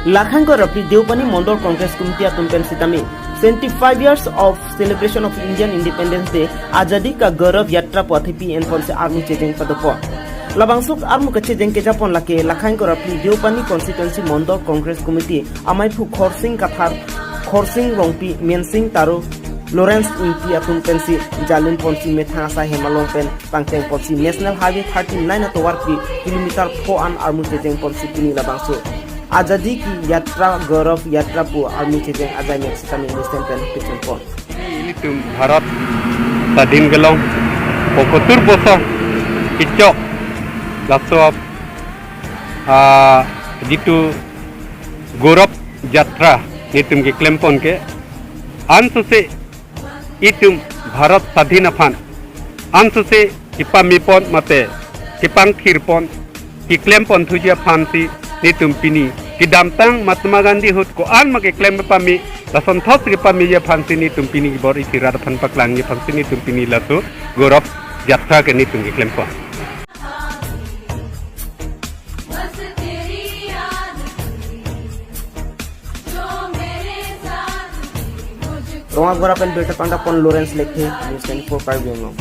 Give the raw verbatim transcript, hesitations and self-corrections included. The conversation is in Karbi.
Lakhain ingkoi ra phli Deopani Mondol Congress Committee atum pen sitame seventy-five years of celebration of Indian Independence Day, Azadi Ka Gaurav Yatra pu athepi enponsi armu chejeng padopon. Labangso armu kachejeng kejapon lake Lakhain ingkoi ra phli Deopani Constituency Mondol Congress Committee amaiphu Khorsing Kathar, Khorsing Rongpi, Mensing Taro, Lawrence Ingti atum pensi jalinponsi methang asai hem along pen pangchengponsi National Highway thirty-nine atovarpi kilometer pho an armu chejengponsi pini labangso Azadi Ki Yatra Gaurav Yatra pu armu chejeng ajai mek sitame mesen pen pichinpon. Ilitum Bharat Sadhin kelong pokotur bosor kechok laso, ah, jitu Gaurav Yatra nelitum keklempon ke ansose itum Bharat Sadhin aphan ansose kepamepon mate kepangthirpon keklempon thuji aphansi nelitum pini kedamtang Mahatma Gandhi ahut ko-an ma keklem pame, lasonthot kepameji aphansi nelitum pini kebor-i si rat aphan paklangji aphansi nelitum pini laso Gaurav Yatra ke nelitum keklempon. Rongagora pen birta pangdapon Lawrence Lekthe, News twenty-four Karbi Anglong.